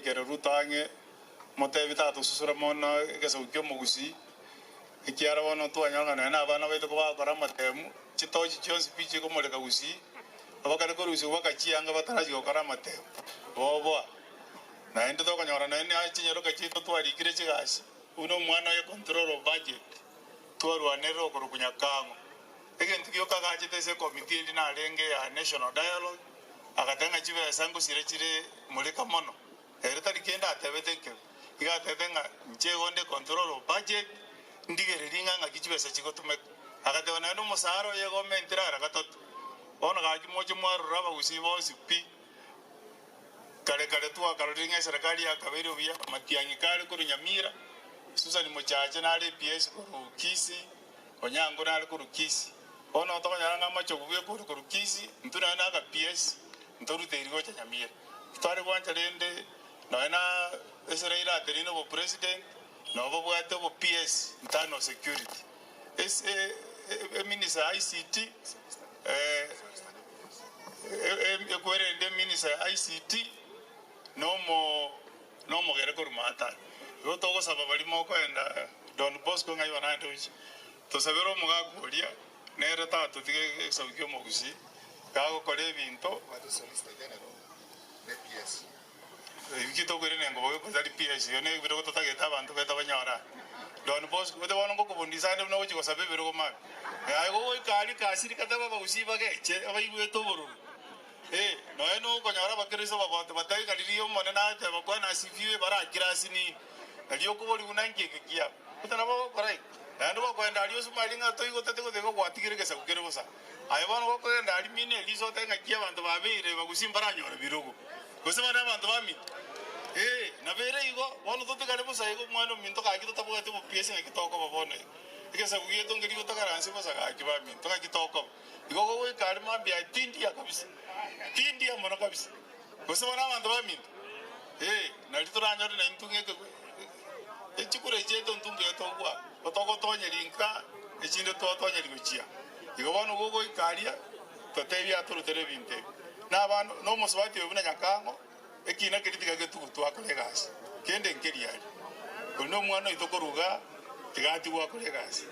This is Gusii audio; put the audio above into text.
Toikere Ruto ang'e, motebi tatosusura mono egesaku ki'omogusii, ekiagera bono twanyora ng'a nonya na abana baito kobagokora amatemu, chitochi chionsi pi chikomoreka gusii, abakare korusigwa bakachianga batarachia gokora amatemu, boboa. Naende tokonyora nonya na chinyaroka chiaito twarikire chigasi, buna omwana oye control of budget, twarwanerire okorokwa Nyakang'o. Egento gioka agachete ase ekomiti eria narenge ya National Dialogue, agateba ng'a chibesa ngosira chire moreka mono. Ere tari kende atebete ekebe, iga atebete ng'a inche igo nde control of budget, ndigererie ng'a ng'aki chibesa chigotumeka. Agateba naende omosara oye igo omentire ara gatato. Bono gaki moche mwarora abagusii bonsi pi, kare kare twakarorire ng'a eserekari yakabeire buya, amatiang'i kare korwa Nyamira, Susan Mochache nare PS korwa Kisii, Onyango nare korwa Kisii. Bono tokonyora ng'a amachogu buya korwa korwa Kisii, intwe nonya na aka PS ntoruteri gocha Nyamira. Titware gwancha rende nonya na ase Raila ateneine obo president, nabo babwate obo PS internal security. Ase eminister ya ICT ekwerende eminister ya ICT nomo nomogere korwa Maatani. Igo togosaba baria mokoenda Don Bosco ng'ai banaende gochia, tosabere omogaka oria nere tatotiga egesaku kia omogusii gagokora ebinto. Eki tokoirania engobo geko tari PS, igo nebirogo totagete abanto baito banyore aa. Don Bosco, gose bono ngokobundisa ande buna ogochia gosaba ebirogo mabi. Aye gogoika aria kasiri katebe abagusii bageche abaigwete obororo. Eh, nonya nokonyora abakristo bagote batari ng'a riria Omonene ateba Bwana asifiwe barakire ase nini. Nario okoborigwa nanki eke kiabo. Gose nabo ogokora igo. Naende gokoenda aria osumari ng'a toigoteti gose igo gwatigire egesaku kere bosa. Aye bono gokogenda aria mino eriso otebe ng'aki abanto babeire bagusii mbaranyore birogo. Gose bare abanto baminto. Ee, nabo ere igo, bono totigare bosa igo omwana ominto gaki totabwati obopiesi ng'aki tokoba bono iga. Egesaku giaito nkeri gotagaransie bosa gaki baminto ng'aki tokoba. Igo gogoika aria mambia aye tindia kabisa, tindia mono kabisa. Gose bono abanto baminto, ee, nari toranyore naintwe ng'eke echikura echiaito intwe mbuya togwa, gotogotonyeria inka echinde twatonyeri gochia. Igo bono gogoika aria, totebie atorutere ebinto ebi. Na abana, na omosubati oyo buna nyakang'o, ekina keria tiga getugutwe akore egasi, kende nkeria aria. Oria nomwana oito koruga, tiga atigwe akore egasi.